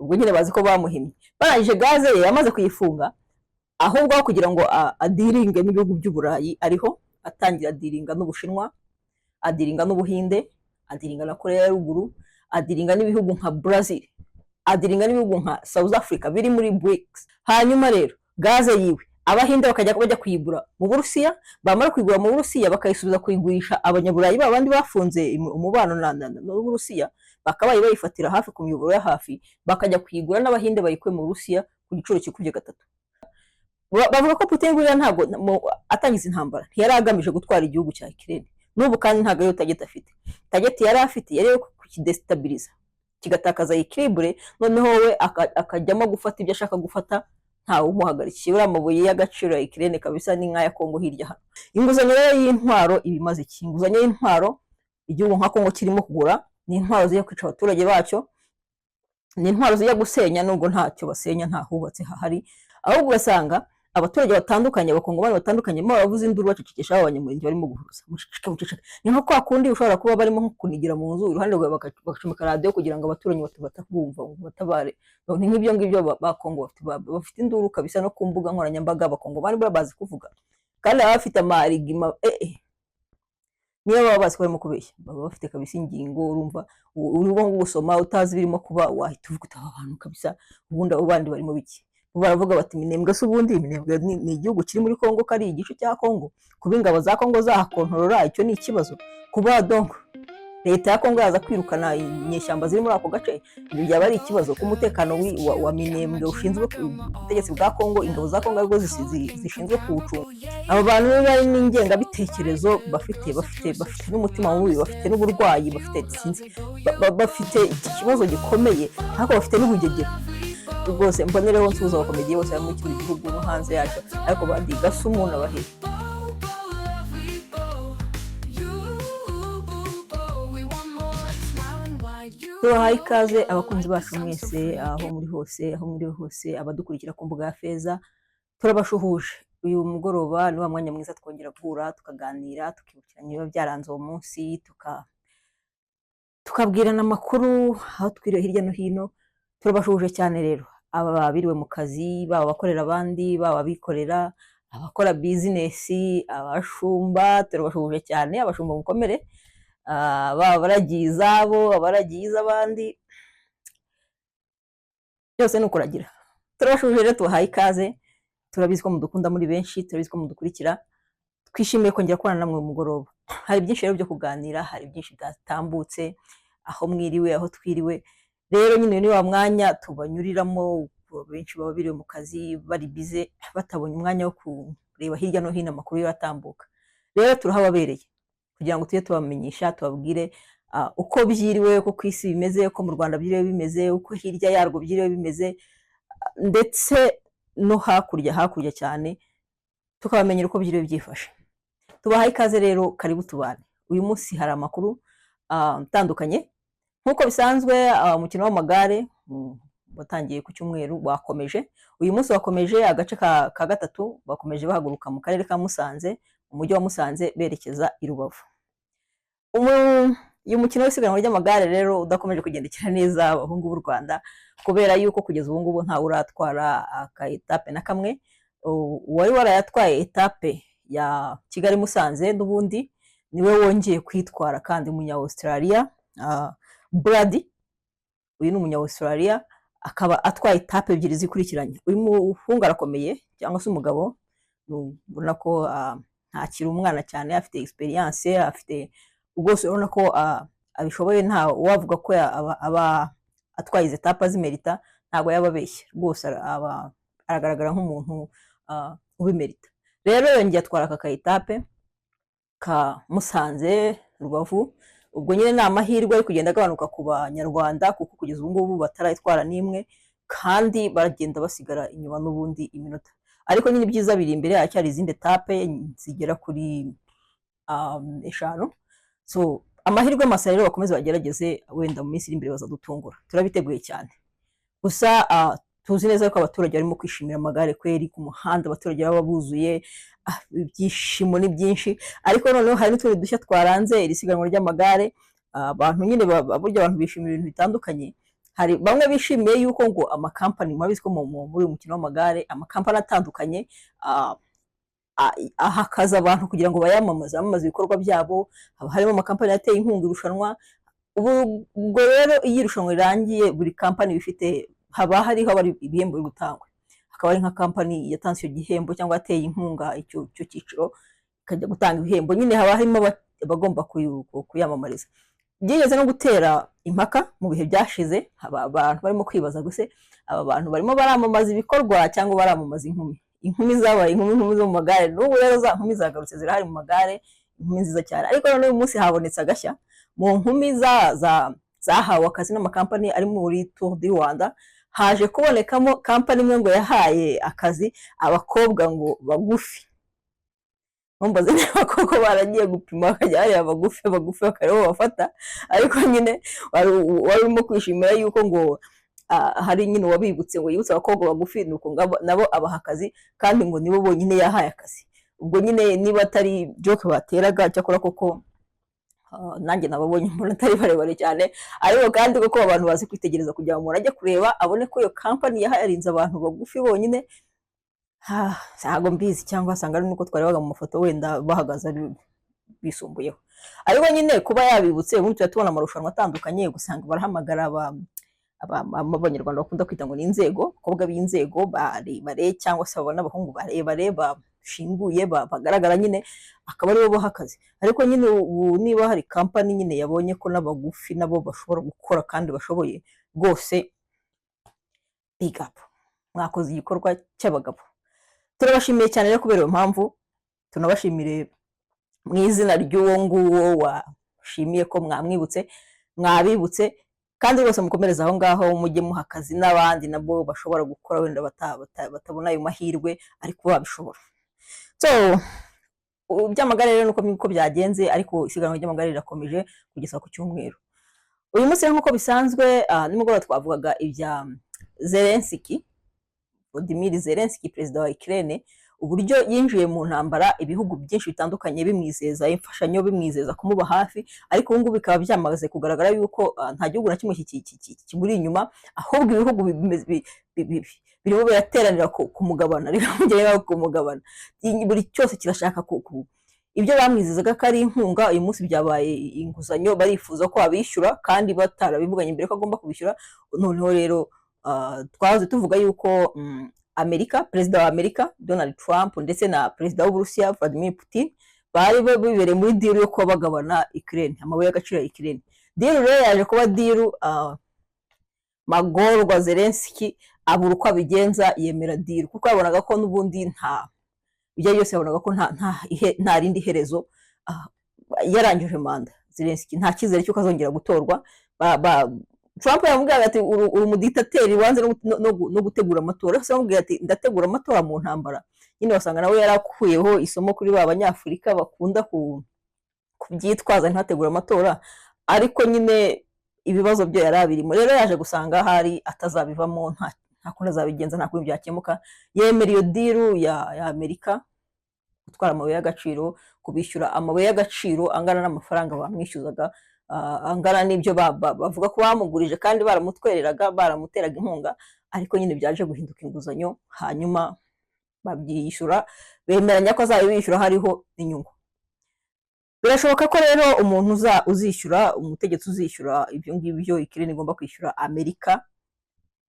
Ubwo nyine bazi ko bamuhimye. Barangije gaze ye yamaze kuyifunga, ahubwo aho kugira ngo adealinge n'ibihugu by'Uburayi, ariho atangira adealinga n'Ubushinwa, adealinga n'Ubuhinde, adealinga na Korea ya Ruguru, adealinga n'ibihugu nka Brazil, adealinga n'ibihugu nka South Africa biri muri BRICS. Hanyuma rero gaze yiwe Abahinde bakajya bajya kuyigura mu Burusiya, bamara kuyigura mu Burusiya bakayisubiza kuyigurisha Abanyaburayi, ba bandi bafunze umubano n'Uburusiya, bakabaye bayifatira hafi ku miyoboro ya hafi, bakajya kuyigura n'Abahinde bayikuye mu Burusiya ku giciro kikubye gatatu. Bavuga ko Putin buriya ntabwo atangiza intambara ntiyari agamije gutwara igihugu cya Ukraine. N'ubu kandi ntabwo ariyo target afite. Target yari afite yari iyo kukidestabiliza, kigatakaza équilibre, noneho we akajyamo gufata ibyo ashaka gufata ntawe umuhagarikiye. Uriya amabuye y'agaciro ya Ukraine kabisa ni nk'aya Kongo hirya hano. Inguzanyo rero y'intwaro iba imaze iki? Inguzanyo y'intwaro igihugu nka Kongo kirimo kugura ni intwaro zijya kwica abaturage bacyo, ni intwaro zijya gusenya, nubwo ntacyo basenya, nta hubatse hahari. Ahubwo ugasanga abaturage batandukanye, Abakongomani batandukanye, mo baravuza induru bacecekesha abo Banyamurenge barimo guhuruza: "Muceceke, muceceke." Ni nka kwa kundi ushobora kuba barimo nko kunigira mu nzu, iruhande rwawe bagacomeka radiyo kugira ngo abaturanyi batabumva ngo batabare. Ni nk'ibyo ngibyo ba Kongo bafite, bafite induru kabisa. No ku mbuga nkoranyambaga Abakongomani buriya bazi kuvuga, kandi baba bafite ama arguments. Niyo baba bazi ko barimo kubeshya, baba bafite kabisa ingingo. Urumva urimo gusoma utazi ibirimo kuba, wahita uvuga uti: "Aba bantu kabisa, ubundi abo bandi barimo biki?" Bo baravuga bati: "Minembwe se ubundi Minembwe ni igihugu kiri muri Kongo, ko ari igice cya Kongo? Kuba ingabo za Kongo zahakontorora, icyo ni ikibazo? Kuba donc leta ya Kongo yaza kwirukana inyeshyamba ziri muri ako gace, ibyo byaba ari ikibazo? Ko umutekano wa Minembwe ushinzwe ku butegetsi bwa Kongo, ingabo za Kongo aribwo zishinzwe kuwucunga?" Abo bantu niba ari n'ingengabitekerezo bafite n'umutima mubi, bafite n'uburwayi, bafite, sinzi, bafite ikibazo gikomeye, ariko bafite n'ubugegera rwose. Mbonereho nsuhuza abakomediye bose bari muri kino gihugu no hanze yacyo, ariko bandi Gasumu n'abaheri. You, we want more. Smiling wide. You Tubahaye ikaze abakunzi bacu mwese aho muri hose, aho muri hose, abadukurikira ku mbuga ya Feza, turabashuhuje. Uyu mugoroba ni wa mwanya mwiza twongera guhura, tukaganira, tukibukiranya ibiba byaranze uwo munsi, tukabwirana amakuru aho twiriwe hirya no hino. Turabashuhuje cyane rero aba biriwe mu kazi, baba abakorera abandi, baba abikorera, abakora business, abashumba, turabashuhuje cyane. Abashumba mukomere. Baba abaragiye izabo, abaragiye iz'abandi, byose ni ukuragira. Turabashuhuje rero, tubahaye ikaze. Turabizi ko mudukunda muri benshi, turabizi ko mudukurikira. Twishimiye kongera kubana namwe mu mugoroba. Hari byinshi rero byo kuganira, hari byinshi byatambutse aho mwiriwe, aho twiriwe. Rero nyine uyu ni wa mwanya tubanyuriramo. Benshi baba biriwe mu kazi, bari bize, batabonye umwanya wo kureba hirya no hino amakuru yatambuka. Rero turahababereye kugira ngo tujye tubamenyesha, tubabwire uko byiriwe, uko ku isi bimeze, uko mu Rwanda byiriwe bimeze, uko hirya yarwo byiriwe bimeze, ndetse no hakurya, hakurya cyane, tukabamenyera uko byiriwe byifashe. Tubahaye ikaze rero, karibu tubane. Uyu munsi hari amakuru atandukanye nk'uko bisanzwe. Umukino w'amagare watangiye ku cyumweru, wakomeje uyu munsi, wakomeje agace ka gatatu. Bakomeje bahaguruka mu karere ka Musanze, mu mujyi wa Musanze, berekeza i Rubavu. Uyu mukino w'isiganwa ry'amagare rero udakomeje kugendekera neza abahungu b'u Rwanda, kubera yuko kugeza ubu ngubu ntawe uratwara aka étape na kamwe. Uwari warayatwaye étape ya Kigali Musanze n'ubundi niwe wongeye kwitwara, kandi umunya Australia Brady. Uyu ni umunya Australia, akaba atwaye étape ebyiri zikurikiranye. Uyu muhungu arakomeye, cyangwa se umugabo, ubona ko ntakiri umwana cyane, afite experience, afite rwose, urabona ko abishoboye. Nta wavuga ko aba atwaye izi étape azimerita, ntabwo yaba abeshye rwose, aba aragaragara nk'umuntu ubimerita. Rero yongeye atwara aka ka étape ka Musanze Rubavu. Ubwo nyine ni amahirwe ari kugenda agabanuka ku Banyarwanda, kuko kugeza ubu ngubu batarayitwara n'imwe, kandi baragenda basigara inyuma n'ubundi iminota. Ariko nyine ibyiza biri imbere, haracyari izindi étape zigera kuri eshanu. So amahirwe masa rero, bakomeze bagerageze, wenda mu minsi iri imbere bazadutungura. Turabiteguye cyane. Gusa tuzi neza ko abaturage barimo kwishimira amagare kweri. Ku muhanda abaturage baba buzuye, ibyishimo ni byinshi. Ariko noneho hari n'utundi dushya twaranze iri siganwa ry'amagare. Abantu nyine burya abantu bishimira ibintu bitandukanye. Hari bamwe bishimiye yuko ngo amakampani, murabizi ko muri uyu mukino w'amagare amakampani atandukanye aha akazi abantu kugira ngo bayamamaze, bamamaze ibikorwa byabo. Haba harimo amakampani yateye inkunga irushanwa. Ubwo rero iyo irushanwa rirangiye, buri kampani iba ifite, haba hariho abari ibihembo biri gutangwa, hakaba hari nka kampani yatanze icyo gihembo cyangwa yateye inkunga icyo cyiciro, ikajya gutanga ibihembo. Nyine haba harimo abagomba kuyamamariza. Byigeze no gutera impaka mu bihe byashize, haba abantu barimo kwibaza gusa: aba bantu barimo baramamaza ibikorwa cyangwa baramamaza inkumi? Inkumi zabaye inkumi, inkumi zo mu magare. N'ubu rero za nkumi zagarutse, zirahari mu magare, inkumi nziza cyane. Ariko noneho uyu munsi habonetse agashya mu nkumi zahawe akazi n'amakampani ari muri Tour du Rwanda. Haje kubonekamo kampani imwe ngo yahaye akazi abakobwa ngo bagufi. Ntumbaze niba koko baragiye gupima, bakajya bareba bagufi bagufi bakareba bafata. Ariko nyine wari urimo kwishimira yuko ngo hari nyine uwabibutse, ngo yibutse abakobwa bagufi, nuko nabo abaha akazi, kandi ngo nibo bonyine yahaye akazi. Ubwo nyine niba atari joke bateraga, cyakora koko nanjye nababonye mbona atari barebare cyane. Ariko kandi koko abantu bazi kwitegereza, kugira ngo umuntu ajye kureba abone ko iyo kampani yaharinze abantu bagufi bonyine. Ntabwo mbizi, cyangwa wasanga ari nuko twarebaga mu mafoto wenda bahagaze ari bisumbuyeho. Ariko nyine kuba yabibutse, ubundi tujya tubona amarushanwa atandukanye, gusanga barahamagara abanyarwanda bakunda kwita ngo ni inzego, abakobwa b'inzego barebare, cyangwa se babona abahungu barebare bashinguye, bagaragara nyine, akaba aribo baha akazi. Ariko nyine ubu niba hari kampani nyine yabonye ko n'abagufi nabo bashobora gukora kandi bashoboye rwose, big up, mwakoze igikorwa cy'abagabo. Turabashimiye cyane rero kubera iyo mpamvu. Tunabashimire mu izina ry'uwo nguwo washimiye ko mwamwibutse, mwabibutse. Kandi rwose mukomereze aho ngaho, mujye muha akazi n'abandi nabo bashobora gukora, wenda batabona ayo mahirwe ariko babishobora. So iby'amagare rero nuko niko byagenze, ariko isiganwa ry'amagare rirakomeje kugeza ku cyumweru. Uyu munsi rero nk'uko bisanzwe, nimugoroba twavugaga ibya Zelensky, Volodymyr Zelensky, perezida wa Ukraine, uburyo yinjiye mu ntambara ibihugu byinshi bitandukanye bimwizeza imfashanyo, bimwizeza kumuba hafi. Ariko ubu ngubu bikaba byamaze kugaragara yuko nta gihugu na kimwe kimuri inyuma, ahubwo ibihugu birimo birateranira ku mugabana, reka mugere ku mugabana. Buri cyose kirashaka ibyo bamwizezaga ko ari inkunga, uyu munsi byabaye inguzanyo. Barifuza ko abishyura kandi batarabivuganye mbere ko agomba kubishyura. Noneho rero twahoze tuvuga yuko Amerika, perezida wa Amerika Donald Trump ndetse na perezida w'Uburusiya Vladimir Putin bari bibereye muri deal yo kuba bagabana Ukraine, amabuye y'agaciro ya Ukraine. Deal rero yaje kuba deal, magorwa Zelensky abura uko abigenza, yemera deal kuko yabonaga ko n'ubundi nta ibyo byose, yabonaga ko nta rindi herezo. Yarangije manda Zelensky, nta cyizere cy'uko azongera gutorwa. Trump yamubwiraga ati: "Uri umuditateri, wanze no gutegura amatora." Se yamubwira ati: "Ndategura amatora mu ntambara?" Nyine wasanga nawe yarakuyeho isomo kuri ba banyafurika bakunda kubyitwaza ntibategure amatora. Ariko nyine ibibazo byo yari abirimo. Rero yaje gusanga ahari atazabivamo, nta kundi azabigenza, nta kundi byakemuka, yemera iyo deal ya Amerika gutwara amabuye y'agaciro, kubishyura amabuye y'agaciro angana n'amafaranga bamwishyuzaga, angana n'ibyo bavuga ko bamugurije kandi baramutwereraga, baramuteraga inkunga. Ariko nyine byaje guhinduka inguzanyo, hanyuma babyishyura, bemeranya ko azajya bishyura hariho inyungu. Birashoboka ko rero umuntu uzishyura, umutegetsi uzishyura ibyo ngibyo Ukraine igomba kwishyura Amerika,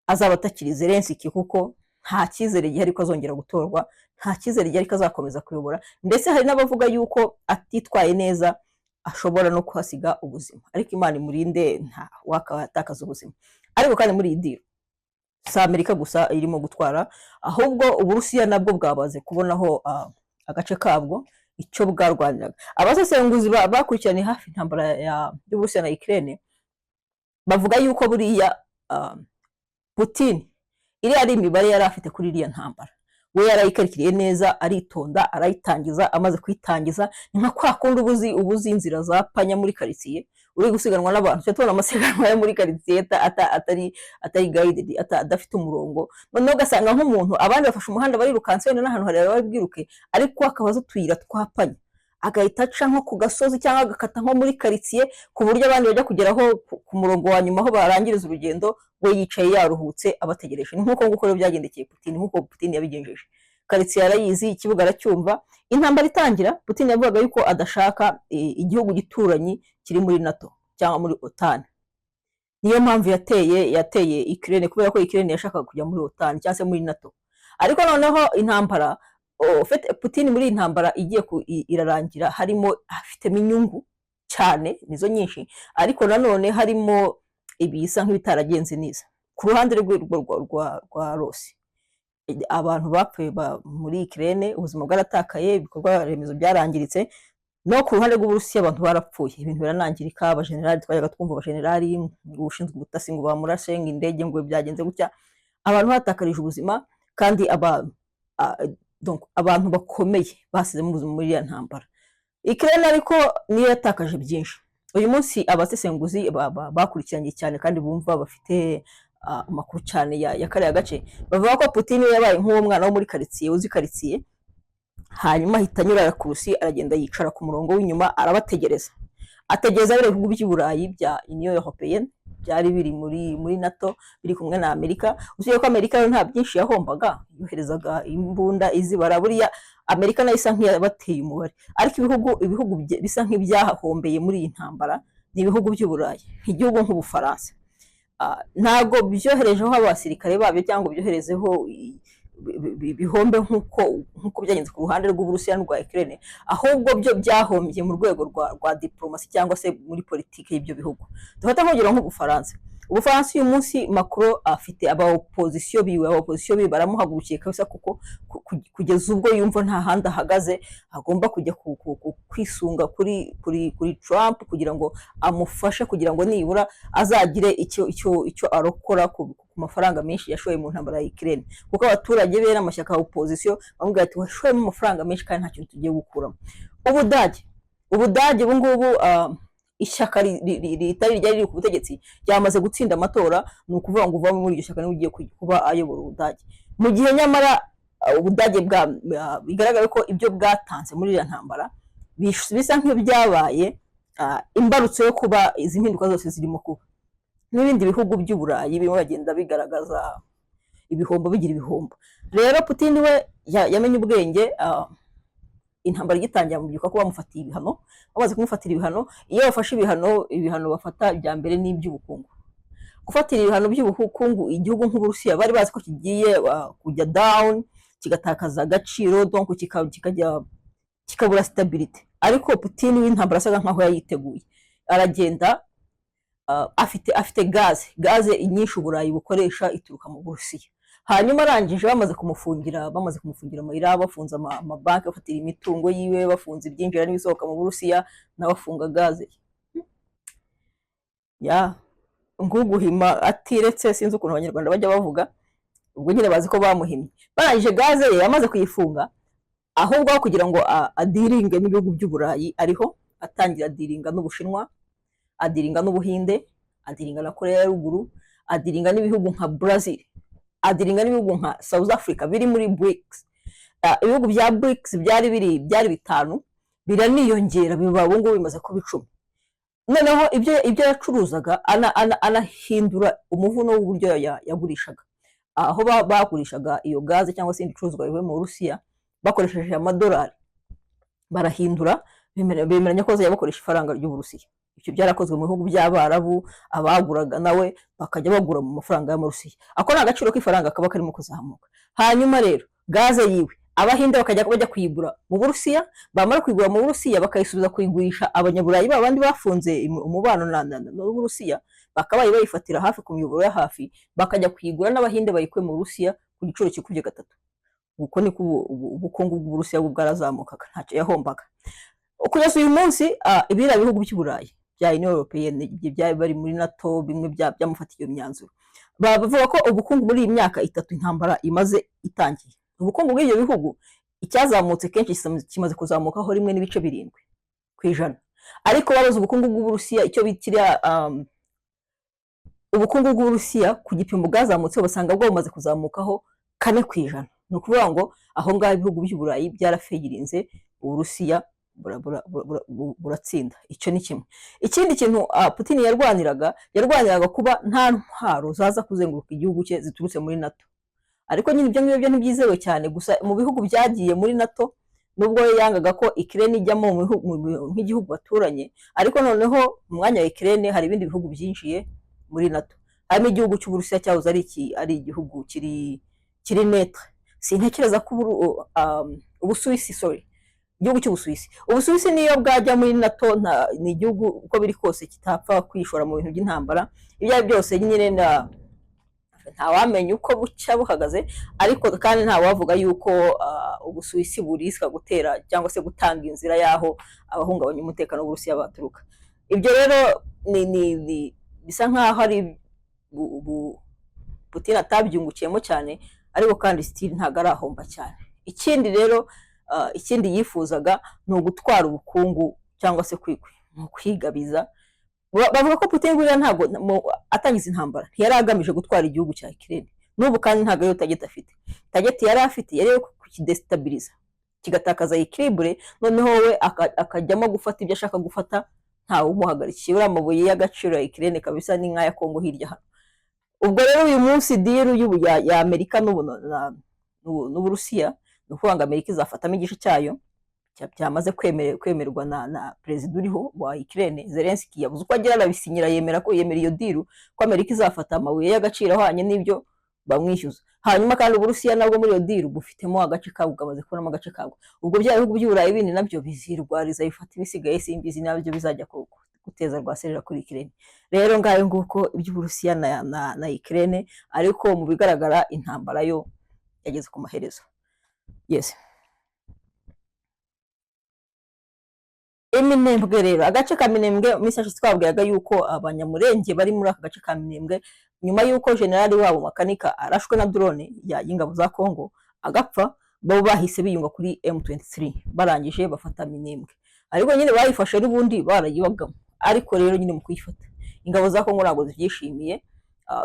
azaba atakiri Zelensky, kuko nta cyizere gihari ko azongera gutorwa, nta cyizere gihari ko azakomeza kuyobora. Ndetse hari n'abavuga yuko atitwaye neza ashobora no kuhasiga ubuzima. Ariko Imana imurinde, nta wakatakaza ubuzima. Ariko kandi muri iyi deal si Amerika gusa irimo gutwara, ahubwo Uburusiya nabwo bwabaze kubonaho agace kabwo, icyo bwarwaniraga. Abasesenguzi bakurikiraniye hafi intambara y'Uburusiya na Ukraine bavuga yuko buriya Putin iriya ari imibare yari afite kuri iriya ntambara. We yarayikarikiriye neza, aritonda, arayitangiza. Amaze kuyitangiza, ni nka kwa kundi uba uzi inzira za panya muri karitsiye, uri gusiganwa n'abantu. Tujya tubona amasiganwa yo muri karitsiye atari guided, adafite umurongo. Noneho ugasanga nk'umuntu, abandi bafashe umuhanda barirukanse, wenda n'ahantu harehare bari bwiruke, ariko akabaza utuyira twa panya. Agahita aca nko ku gasozi cyangwa agakata nko muri karitsiye, ku buryo abandi bajya kugeraho ku murongo wa nyuma aho barangiriza urugendo, we yicaye yaruhutse abategereje. Ni nk'uko nguko rero byagendekeye Putin, nk'uko Putin yabigenjeje. Karitsiye arayizi, ikibuga aracyumva. Intambara itangira, Putin yavugaga yuko adashaka igihugu gituranyi kiri muri NATO cyangwa muri OTAN. Niyo mpamvu yateye Ukraine, kubera ko Ukraine yashakaga kujya muri OTAN cyangwa se muri NATO. Ariko noneho intambara, Putin muri iyi ntambara igiye irarangira, harimo afitemo inyungu cyane, nizo nyinshi, ariko nanone harimo ibisa nk'ibitaragenze neza ku ruhande rwe rwa Russie. Abantu bapfuye muri Ukraine, ubuzima bwaratakaye, ibikorwa remezo byarangiritse. No ku ruhande rw'Uburusiya abantu barapfuye, ibintu biranangirika. Abajenerali, twajyaga twumva abajenerali ngo ushinzwe ubutasi ngo bamurashe, ngo indege ngo byagenze gutya, abantu batakarije ubuzima. Kandi donc abantu bakomeye basizemo ubuzima muri iriya ntambara. Ukraine ariko niyo yatakaje byinshi. Uyu munsi abasesenguzi bakurikiranye cyane kandi bumva bafite amakuru cyane ya kariya gace bavuga ko Putin we yabaye nk'uwo mwana wo muri karitsiye uzi karitsiye, hanyuma ahita anyura rakurusi, aragenda yicara ku murongo w'inyuma, arabategereza, ategereza biriya bihugu by'i Burayi bya Union Européenne byari biri muri NATO, biri kumwe na Amerika. Usibye ko Amerika yo nta byinshi yahombaga, yoherezaga imbunda izibara. Buriya Amerika nayo isa nk'iyabateye umubare, ariko ibihugu bisa nk'ibyahahombeye muri iyi ntambara ni ibihugu by'i Burayi, nk'igihugu nk'Ubufaransa. Ntabwo byoherejeho abasirikare babyo cyangwa ngo byoherezeho bihombe nk'uko byagenze ku ruhande rw'Uburusiya n'urwa Ukraine, ahubwo byo byahombye mu rwego rwa diplomasi cyangwa se muri politiki y'ibyo bihugu. Dufate nk'urugero nk'Ubufaransa. Ubufaransa uyu munsi Macron afite aba opposition biwe, aba opposition biwe baramuhagurukiye kabisa, kuko kugeza ubwo yumva nta handi ahagaze, agomba kujya kwisunga kuri Trump kugira ngo amufashe, kugira ngo nibura azagire icyo arokora ku mafaranga menshi yashoye mu ntambara ya Ukraine, kuko abaturage be n'amashyaka ya opposition bamubwira ati: "Washoyemo amafaranga menshi kandi nta kintu tugiye gukuramo." Ubudage ubu ngubu ishyaka ritari ryari riri ku butegetsi ryamaze gutsinda amatora. Ni ukuvuga ngo uvamo muri iryo shyaka niwe ugiye kuba ayobora Ubudage, mu gihe nyamara Ubudage bwa bigaragara ko ibyo bwatanze muri iriya ntambara bisa nk'ibyabaye imbarutso yo kuba izi mpinduka zose zirimo kuba. N'ibindi bihugu by'Uburayi birimo bagenda bigaragaza ibihombo, bigira ibihombo. Rero Putin we yamenye ubwenge intambara igitangira. Mubyibuka ko bamufatiye ibihano. Bamaze kumufatira ibihano, iyo bafashe ibihano, ibihano bafata bya mbere ni iby'ubukungu. Gufatira ibihano by'ubukungu igihugu nk'Uburusiya, bari bazi ko kigiye kujya down, kigatakaza agaciro, donc kikajya kikabura stability. Ariko Putin w'intambara asaga nkaho yayiteguye, aragenda afite gaze nyinshi Uburayi bukoresha ituruka mu Burusiya. Hanyuma arangije, bamaze kumufungira amayira, bafunze amabanki, bafatira imitungo yiwe, bafunze ibyinjira n'ibisohoka mu Burusiya, n'abafunga gaze ya nguguhima atiretse. Sinzi ukuntu Abanyarwanda bajya bavuga, ubwo nyine bazi ko bamuhimye. Barangije gaze ye yamaze kuyifunga, ahubwo aho kugira ngo adealinge n'ibihugu by'Uburayi, ariho atangira adealinga n'Ubushinwa, adealinga n'Ubuhinde, adealinga na Korea ya Ruguru, adealinga n'ibihugu nka Brazil, adealinga n'ibihugu nka South Africa biri muri BRICS. Ibihugu bya BRICS byari bitanu, biraniyongera biba ubu ngubu bimaze kuba 10. Noneho ibyo yacuruzaga anahindura umuvuno w'uburyo yagurishaga. Aho bagurishaga iyo gaze cyangwa se ibicuruzwa bivuye mu Burusiya bakoresheje amadolari, barahindura, bemeranya ko bazajya bakoresha ifaranga ry'Uburusiya. Ibyo byarakozwe mu bihugu by'Abarabu, abaguraga nawe bakajya bagura mu mafaranga y'Amarusiya. Ako ni agaciro k'ifaranga kaba karimo kuzamuka. Hanyuma rero gaze yiwe Abahinde bakajya bajya kuyigura mu Burusiya, bamara kuyigura mu Burusiya bakayisubiza kuyigurisha Abanyaburayi ba bandi bafunze umubano n'Uburusiya, bakabaye bayifatira hafi ku miyoboro ya hafi, bakajya kuyigura n'Abahinde bayikuye mu Burusiya ku giciro kikubye gatatu. Uko niko ubukungu bw'Uburusiya bwo bwarazamukaga, ntacyo yahombaga. Kugeza uyu munsi ibiriya bihugu by'Uburayi bya Union Européenne byari bari muri NATO, bimwe byamufatiye iyo myanzuro, bavuga ko ubukungu muri iyi myaka 3 intambara imaze itangiye, ubukungu bw'ibyo bihugu icyazamutse kenshi kimaze kuzamukaho 1.7%. Ariko babuze ubukungu bw'Uburusiya, icyo bitiriya ubukungu bw'Uburusiya ku gipimo bwazamutse, basanga bwo bumaze kuzamukaho 4%. Ni ukuvuga ngo aho ngaho ibihugu by'Uburayi byarafailinze Uburusiya. buratsinda. Icyo ni kimwe. Ikindi kintu Putin yarwaniraga kuba nta ntwaro zaza kuzenguruka igihugu cye ziturutse muri NATO. Ariko nyine ibyo ngibyo ntibyizewe cyane. Gusa mu bihugu byagiye muri NATO, nubwo we yangaga ko Ukraine ijyamo nk'igihugu baturanye, ariko noneho mu mwanya wa Ukraine hari ibindi bihugu byinjiye muri NATO, harimo igihugu cy'Uburusiya cyahoze ari igihugu kiri neutre. Sintekereza ko Ubusuwisi, sorry, igihugu cy'Ubusuwisi. Ubusuwisi niyo bwajya muri NATO, ni igihugu uko biri kose kitapfa kwishora mu bintu by'intambara. Ibyo ari byo byose nyine ntawamenya uko bucya buhagaze. Ariko kandi ntawavuga yuko Ubusuwisi burisika gutera cyangwa se gutanga inzira y'aho abahungabanya umutekano w'Uburusiya baturuka. Ibyo rero ni bisa nk'aho ari Putin atabyungukiyemo cyane, ariko kandi still ntabwo arahomba cyane. Ikindi rero, ikindi yifuzaga ni ugutwara ubukungu cyangwa se ni ukwigabiza. Bavuga ko Putin buriya ntabwo atangiza intambara ntiyari agamije gutwara igihugu cya Ukraine. N'ubu kandi ntabwo ariyo target afite. Target yari afite yari iyo kukidestabiliza, kigatakaza équilibre, noneho we akajyamo gufata ibyo ashaka gufata ntawe umuhagarikiye. Buriya amabuye y'agaciro ya Ukraine kabisa ni nk'aya Kongo hirya hano. Ubwo rero uyu munsi deal ya Amerika n'Uburusiya ni ukuvuga ngo Amerika izafatamo igice cyayo cyamaze kwemerwa na perezida uriho wa Ukraine, Zelensky. Yabuze uko agira, arabisinyira, yemera ko yemera iyo deal, ko Amerika izafata amabuye y'agaciro ahwanye n'ibyo bamwishyuza. Hanyuma kandi Uburusiya nabwo muri iyo deal bufitemo agace kabwo, bwamaze kubonamo agace kabwo. Ubwo bya bihugu by'Uburayi bindi nabyo bizirwariza bifata ibisigaye. Simbizi nabyo bizajya guteza rwaserera kuri Ukraine. Rero ngayo nguko iby'Uburusiya na Ukraine. Ariko mu bigaragara intambara yo yageze ku maherezo. Yes. Iminembwe rero, agace ka Minembwe, mu minsi yashize twabwiraga yuko Abanyamurenge bari muri aka gace ka Minembwe, nyuma yuko generali wabo Makanika arashwe na drone y'ingabo za Congo agapfa, bo bahise biyunga kuri M23, barangije bafata Minembwe. Ariko nyine bayifashe n'ubundi barayibagamo. Ariko rero nyine mu kuyifata ingabo za Congo ntabwo zibyishimiye.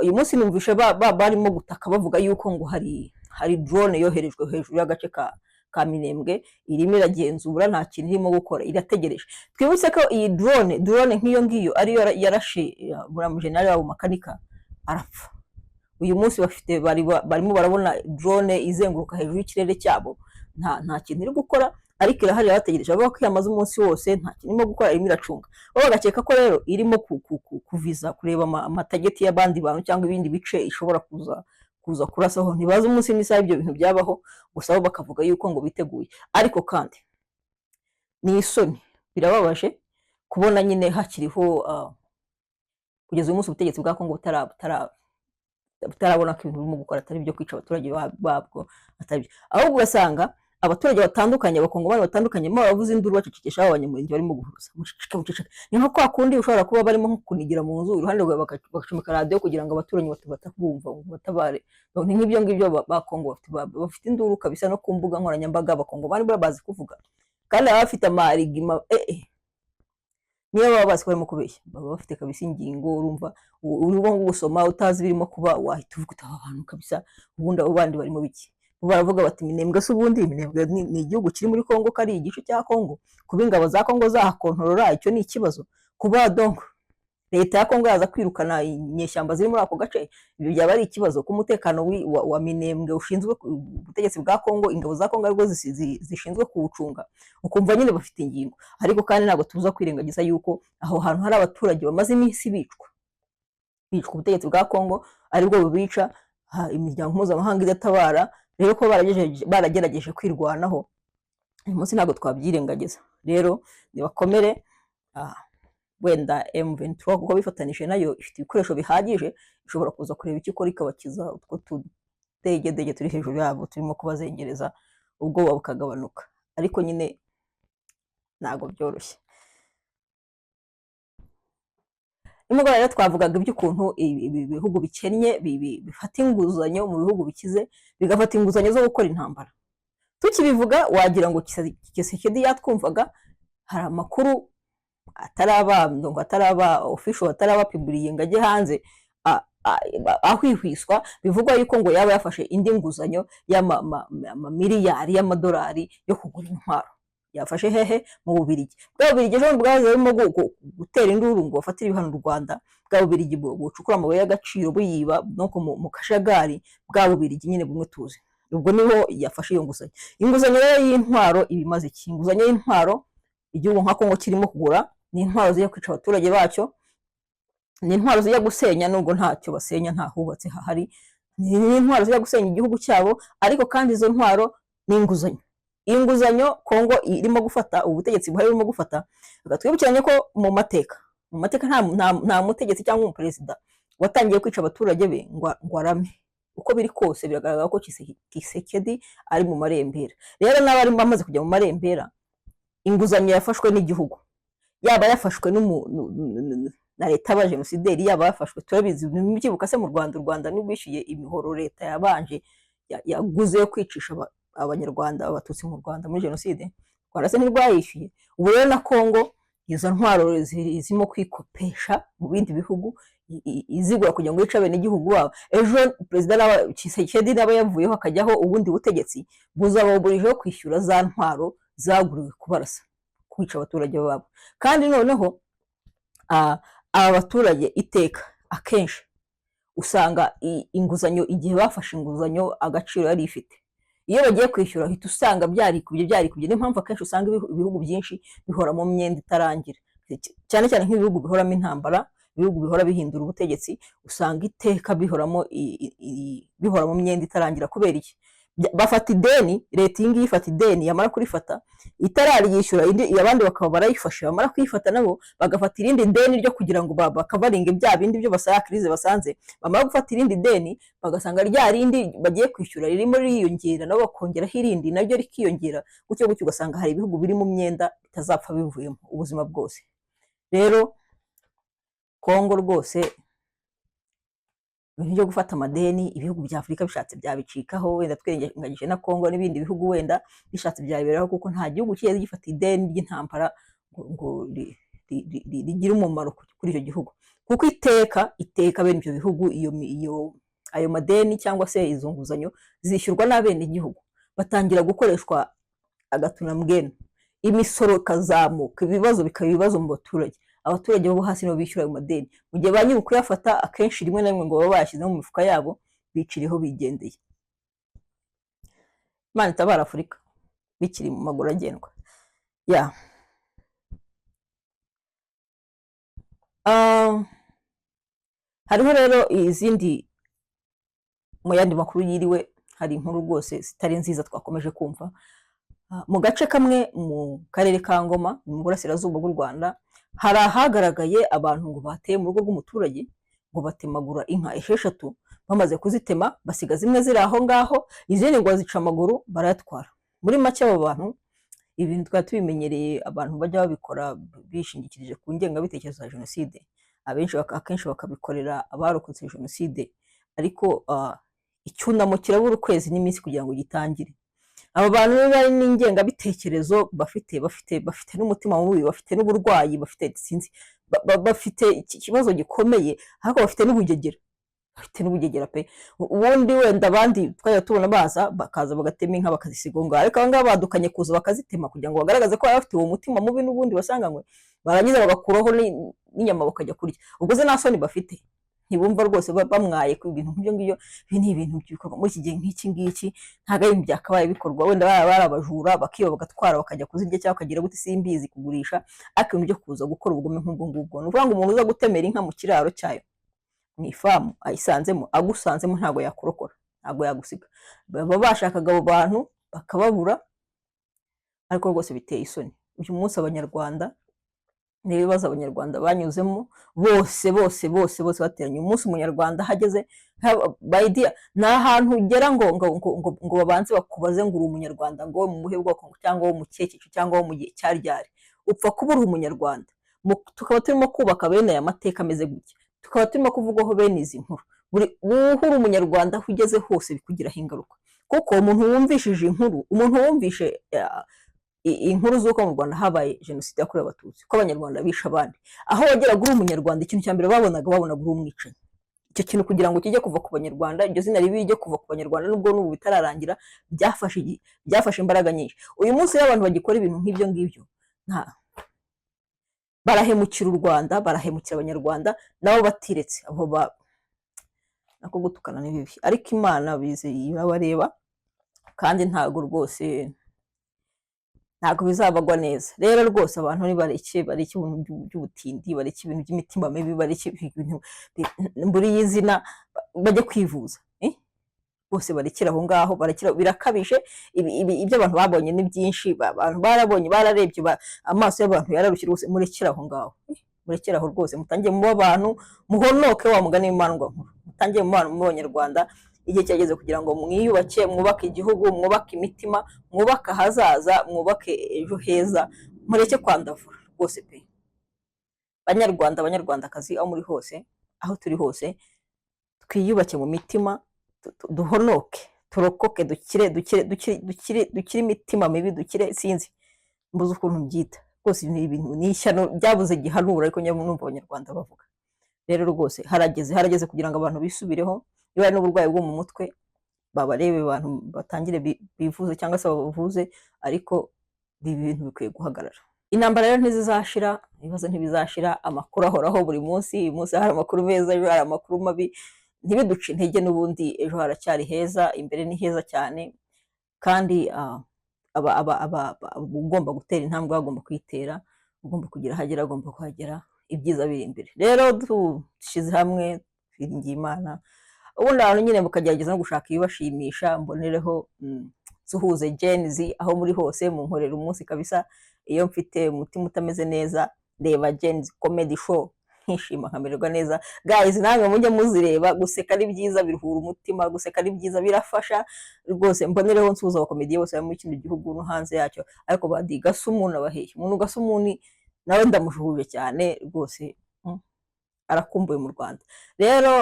Uyu munsi numvishe barimo gutaka, bavuga yuko ngo hari drone yoherejwe hejuru y'agace ka Minembwe, irimo iragenzura, nta kintu irimo gukora, irategereje. Twibutse ko iyi drone nk'iyo ngiyo ariyo yarashe buriya mujenerali wabo Makanika arapfa. Uyu munsi bafite barimo barabona drone izenguruka hejuru y'ikirere cyabo, nta kintu iri gukora, ariko irahari, irabategereje. Bavuga ko yamaze umunsi wose nta kintu irimo gukora, irimo iracunga. Bo bagakeka ko rero irimo kuviza, kureba amatarget y'abandi bantu cyangwa ibindi bice ishobora kuza kurasaho. Ntibazi umunsi n'isaha ibyo bintu byabaho, gusa bo bakavuga yuko ngo biteguye. Ariko kandi ni isoni, birababaje kubona nyine hakiriho kugeza uyu munsi ubutegetsi bwa Kongo butarabona ko ibintu burimo gukora atari ibyo kwica abaturage babwo, atari byo. Ahubwo ugasanga abaturage batandukanye, Abakongomani batandukanye, mo baravuza induru bacecekesha abo Banyamurenge barimo guhuruza: "Muceceke, muceceke." Ni nka kwa kundi ushobora kuba barimo nko kunigira mu nzu iruhande rwawe, bagacomeka radiyo kugira ngo abaturanyi batabumva ngo batabare. Ni nk'ibyo ngibyo. Ba Kongo bafite induru kabisa no ku mbuga nkoranyambaga. Abakongomani buriya bazi kuvuga, kandi baba bafite amarigima. Niyo baba bazi ko barimo kubeshya, baba bafite kabisa ingingo. Urumva urimo gusoma utazi ibirimo kuba, wahita uvuga uti: "Aba bantu kabisa, ubundi abo bandi barimo biki?" Bo baravuga bati: "Minembwe se ubundi Minembwe ni igihugu kiri muri Kongo, ko ari igice cya Kongo? Kuba ingabo za Kongo zahakontorora, icyo ni ikibazo? Kuba donc leta ya Kongo yaza kwirukana inyeshyamba ziri muri ako gace, ibyo byaba ari ikibazo? Ko umutekano wa Minembwe ushinzwe ubutegetsi bwa Kongo, ingabo za Kongo aribwo zishinzwe kuwucunga." Ukumva nyine bafite ingingo. Ariko kandi ntabwo tuza kwirengagiza yuko aho hantu hari abaturage bamaze iminsi bicwa, ubutegetsi bwa Kongo aribwo bubica, imiryango mpuzamahanga idatabara. Rero ko baragerageje kwirwanaho, uyu munsi ntabwo twabyirengagiza. Rero nibakomere. Wenda M23, kuko bifatanije nayo, ifite ibikoresho bihagije, ishobora kuza kureba icyo ikora ikabakiza utwo tudegedege turi hejuru yabo turimo kubazengereza, ubwoba bukagabanuka. Ariko nyine ntabwo byoroshye. Nimugoroba rero twavugaga iby'ukuntu ibi bihugu bikennye bifata inguzanyo mu bihugu bikize, bigafata inguzanyo zo gukora intambara. Tukibivuga wagira ngo Tshisekedi yatwumvaga. Hari amakuru ataraba ngo ataraba official, ataraba publié ngo ajye hanze, ahwihwiswa, bivugwa yuko ngo yaba yafashe indi nguzanyo y'amamiliyari y'amadolari yo kugura intwaro. Yafashe hehe? Mu Bubirigi. Bwa Bubirigi ejo bundi bwaje burimo gutera induru ngo bafatire ibihano u Rwanda, bwa Bubirigi bucukura amabuye y'agaciro buyiba no mu kajagari, bwa Bubirigi nyine bumwe tuzi. Ubwo niho yafashe iyo nguzanyo. Inguzanyo rero y'intwaro iba imaze iki? Inguzanyo y'intwaro igihugu nka Kongo kirimo kugura ni intwaro zijya kwica abaturage bacyo, ni intwaro zijya gusenya, nubwo ntacyo basenya, nta hubatse hahari, ni intwaro zijya gusenya igihugu cyabo. Ariko kandi izo ntwaro ni inguzanyo. Inguzanyo Kongo irimo gufata, ubutegetsi buhari burimo gufata. Reka twibukiranye ko mu mateka nta mutegetsi cyangwa umuperezida watangiye kwica abaturage be ngo arame. Uko biri kose biragaragara ko Tshisekedi ari mu marembera. Rero n'abarimo bamaze kujya mu marembera, inguzanyo yafashwe n'igihugu, yaba yafashwe na leta y'abajenosideri, yaba yafashwe, turabizi, ntibyibuka se mu Rwanda? U Rwanda ntirwishyuye imihoro leta yabanje yaguze yo kwicisha Abanyarwanda, Abatutsi mu Rwanda muri jenoside? U Rwanda se ntirwayishyuye? Ubu rero na Kongo izo ntwaro zirimo kwikopesha mu bindi bihugu, izigura kugira ngo yice abenegihugu babo. Ejo perezida Tshisekedi naba yavuyeho hakajyaho ubundi butegetsi, buzaba burijeho kwishyura za ntwaro zaguriwe kubarasa, kwica abaturage babo. Kandi noneho aba baturage iteka akenshi usanga inguzanyo, igihe bafashe inguzanyo, agaciro yari ifite, iyo bagiye kwishyura uhita usanga byarikubye, byarikubye. Niyo mpamvu akenshi usanga ibihugu byinshi bihora mu myenda itarangira, cyane cyane nk'ibihugu bihoramo intambara, ibihugu bihora bihindura ubutegetsi, usanga iteka bihoramo bihora mu myenda itarangira. Kubera iki? Bafata ideni, leta iyi ngiyi ifata ideni, yamara kurifata itararyishyura, indi abandi bakaba barayifashe, bamara kuyifata nabo bagafata irindi deni ryo kugira ngo bakavaringe bya bindi byo basaya crise basanze. Bamara gufata irindi deni, bagasanga rya rindi bagiye kwishyura ririmo ririyongera, nabo bakongeraho irindi naryo rikiyongera, gutyo gutyo, ugasanga hari ibihugu biri mu myenda bitazapfa bivuyemo ubuzima bwose. Rero Kongo rwose, ibintu byo gufata amadeni, ibihugu bya Afurika bishatse byabicikaho, wenda twirengagije na Kongo n'ibindi bihugu, wenda bishatse byabiberaho, kuko nta gihugu kigeze gifata ideni ry'intambara ngo rigire umumaro kuri icyo gihugu, kuko iteka iteka bene ibyo bihugu iyo ayo madeni cyangwa se izo nguzanyo zishyurwa n'abenegihugu, batangira gukoreshwa agatunambwene, imisoro ikazamuka, ibibazo bikaba ibibazo mu baturage. Abaturage bo hasi nibo bishyura ayo madeni, mu gihe ba nyiri kuyafata akenshi rimwe na rimwe ngo baba bayashyize mu mifuka yabo, biciriyeho bigendeye. Imana itabara Afurika bikiri mu maguru agendwa ya. Hariho rero izindi, mu yandi makuru yiriwe hari inkuru rwose zitari nziza twakomeje kumva. Mu gace kamwe mu karere ka Ngoma, mu burasirazuba bw'u Rwanda, hari ahagaragaye abantu ngo bateye mu rugo rw'umuturage, ngo batemagura inka 6. Bamaze kuzitema basiga zimwe ziri aho ngaho, izindi ngo bazica amaguru barayatwara. Muri make abo bantu, ibintu twari tubimenyereye, abantu bajya babikora bishingikirije ku ngengabitekerezo ya jenoside, abenshi akenshi bakabikorera abarokotse jenoside. Ariko icyunamo kirabura ukwezi n'iminsi kugira ngo gitangire. Aba bantu niba ari n'ingengabitekerezo bafite n'umutima mubi, bafite n'uburwayi, bafite, sinzi, bafite ikibazo gikomeye, ariko bafite n'ubugegera, bafite n'ubugegera pe. Ubundi wenda abandi twajya tubona baza, bakaza bagatema inka bakazisiga aho ngaho, ariko aba ngaba badukanye kuza bakazitema kugira ngo bagaragaze ko baba bafite uwo mutima mubi n'ubundi basanganywe, barangiza bagakuraho n'inyama bakajya kurya. Ubwo se nta soni bafite? Ntibumva rwose bamwaye ku ibintu nk'ibyo ngibyo? Ibi ni ibintu bikorwa muri iki gihe nk'iki ngiki, ntabwo ari ibintu byakabaye bikorwa. Wenda baba bari abajura, bakiba, bagatwara, bakajya kuzirya cyangwa bakagira gute, simbizi, kugurisha, ariko ibintu byo kuza gukora ubugome nk'ubwo ngubwo, ni ukuvuga ngo umuntu uza gutemera inka mu kiraro cyayo, mu ifamu ayisanzemo, agusanzemo ntabwo yakurokora, ntabwo yagusiga. Baba bashakaga abo bantu bakababura, ariko rwose biteye isoni. Uyu munsi Abanyarwanda, n'ibibazo Abanyarwanda banyuzemo, bose bose bose bose bateranye, uyu munsi Umunyarwanda ahageze by idea, ni ahantu ugera ngo babanze bakubaze ngo uri Umunyarwanda, ngo wo mu buhe bwoko, cyangwa wo mu kihe cyiciro, cyangwa wo mu gihe cya ryari. Upfa kuba uri Umunyarwanda. Tukaba turimo kubaka bene aya mateka ameze gutya, tukaba turimo kuvugwaho bene izi nkuru. Buri uri Umunyarwanda, aho ugeze hose bikugiraho ingaruka, kuko umuntu wumvishije inkuru, umuntu wumvishe inkuru z'uko mu Rwanda habaye jenoside yakorewe Abatutsi, ko Abanyarwanda bishe abandi, aho wageraga uri Umunyarwanda, ikintu cya mbere babonaga uri umwicanyi. Icyo kintu kugira ngo kijye kuva ku Banyarwanda, iryo zina ribi rijye kuva ku Banyarwanda, nubwo n'ubu bitararangira, byafashe igihe, byafashe imbaraga nyinshi. Uyu munsi rero abantu bagikora ibintu nk'ibyo ngibyo, nta barahemukira u Rwanda, barahemukira Abanyarwanda nabo batiretse aho ba nako gutukana ni bibi, ariko Imana bize irabareba, kandi ntabwo rwose, ntabwo bizabagwa neza. Rero rwose abantu nibareke, bareke ibintu by'ubutindi, bareke ibintu by'imitima mibi, bareke ibintu mburi y'izina, bajye kwivuza, eh? Bose barekere aho ngaho, barekere, birakabije. Ibyo abantu babonye ni byinshi, abantu barabonye, bararebye, amaso y'abantu yararushye rwose. Murekere aho ngaho, eh? Murekere aho rwose, mutangiye muba abantu, muhonoke wa mugani w'imandwa nkuru, mutangiye mu bana mu Banyarwanda. Igihe cyageze kugira ngo mwiyubake, mwubake igihugu, mwubake imitima, mwubake ahazaza, mwubake ejo heza. Mureke kwandavura rwose pe. Banyarwanda, Banyarwandakazi, aho muri hose, aho turi hose, twiyubake mu mitima, duhonoke, turokoke, dukire, dukire, dukire, dukire, dukire imitima mibi, dukire, sinzi, mbuze ukuntu mbyita rwose. Ni ibintu, ni ishyano byabuze gihanura, ariko njya numva Abanyarwanda bavuga. Rero rwose harageze, harageze kugira ngo abantu bisubireho. Niba hari n'uburwayi bwo mu mutwe, babarebe, abantu batangire bivuze cyangwa se babavuze, ariko ibi bintu bikwiye guhagarara. Intambara rero ntizizashira, ibibazo ntibizashira, amakuru ahoraho buri munsi. Uyu munsi hari amakuru meza, ejo hari amakuru mabi. Ntibiduce intege, n'ubundi ejo haracyari heza, imbere ni heza cyane. Kandi ugomba gutera intambwe agomba kuyitera, ugomba kugira aho agera agomba kuhagera. Ibyiza biri imbere. Rero dushyize hamwe, twiringiye Imana, ubundi abantu nyine mukagerageza no gushaka ibibashimisha. Mbonereho nsuhuze Gen Z aho muri hose, munkorera umunsi kabisa. Iyo mfite umutima utameze neza, ndeba Gen Z Comedy Show nkishima, nkamererwa neza. Guys, namwe mujye muzireba. Guseka ari byiza, biruhura umutima. Guseka ari byiza, birafasha rwose. Mbonereho nsuhuza abakomediye bose bari muri kino gihugu no hanze yacyo, ariko badi Gasumuni abaheye umuntu Gasumuni nawe ndamushuhuje cyane rwose, arakumbuye mu Rwanda. Rero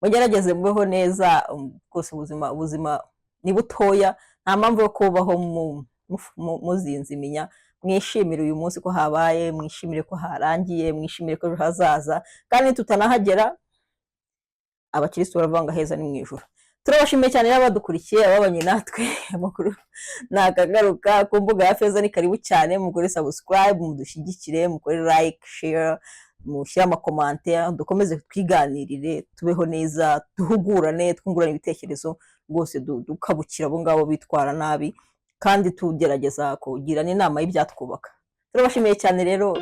mugerageze mubeho neza rwose. Ubuzima ni butoya, nta mpamvu yo kubaho muzinze iminya. Mwishimire uyu munsi ko habaye, mwishimire ko harangiye, mwishimire ko ejo hazaza. Kandi tutanahagera, abakirisitu baravuga ngo aheza ni mu ijuru. Turabashimiye cyane rero abadukurikiye, ababanye natwe. Amakuru nakagaruka ku mbuga ya Feza, ni karibu cyane. Mukore subscribe, mudushyigikire, mukore like, share, mushyire ama commentaire, dukomeze twiganirire, tubeho neza, duhugurane, twungurane ibitekerezo rwose, dukabukira abo ngabo bitwara nabi, kandi tugerageza kugirana inama y'ibyatwubaka. Turabashimiye cyane rero.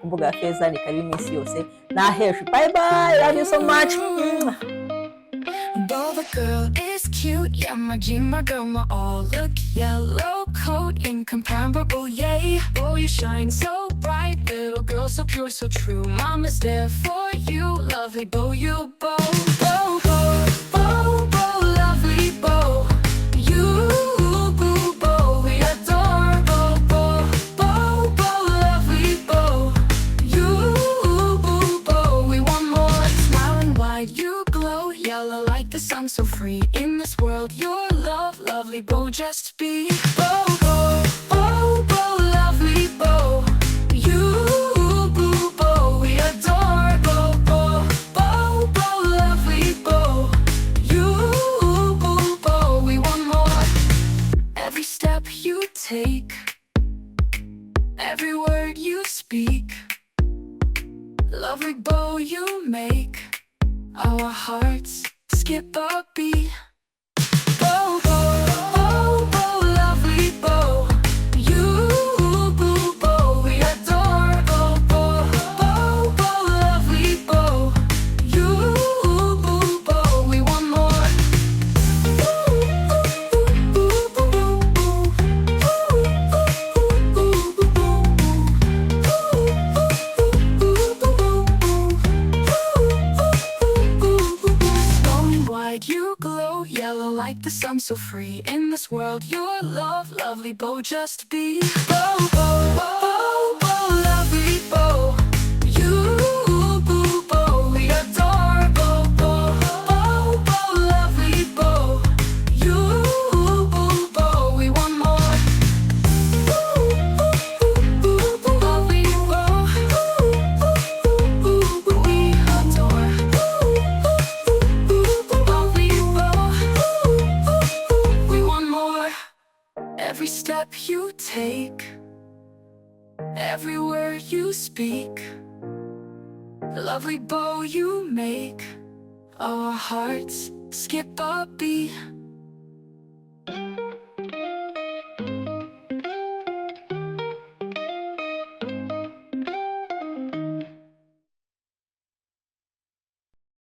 Ku mbuga ya Feza ni karibu iminsi yose. Naheje, bye bye, love you so much. Mwah. Though the girl is cute, yeah, my G, my girl, my all look yellow coat, incomparable, yay. Oh, you shine so bright, little girl, so pure, so true. Mama's there for you, lovely bow, you bow, bow, bow, bow, bow, lovely bow. You, boo, bow, we adore, bow, bow, bow, bow, lovely bow. You, boo, bow, we want more. Smiling wide, you glow, yellow like the sun, so free. In this world, your love, lovely bow, just be. Bow, bow, bow, bow, lovely bow. You, boo, bow, we adore. Bow, bow, bow, bow, lovely bow. You, boo, bow, we want more. Every step you take, every word you speak, lovely bow you make our hearts skip a beat. Bow, bow, bow, bow, lovely bow. You, boo, bow, we adore. Bow, bow, bow, bow, lovely bow. You, boo, bow, we want more. Ooh, ooh, ooh, ooh, ooh, ooh, ooh, ooh, ooh, ooh, ooh, ooh, ooh, ooh. Glowing wide, you glow yellow like the sun, so free. In this world, your love, lovely bow, just be. Bow, bow, bow, bow, lovely bow. You, boo, bow, we adore. Bow, bow, bow, bow, lovely bow. You, boo, bow, we want more. Ooh, ooh, ooh, ooh, lovely bow. Ooh, ooh, ooh, ooh, we adore. Ooh, Every step you take, every word you speak, the lovely bow you make, our hearts skip a beat.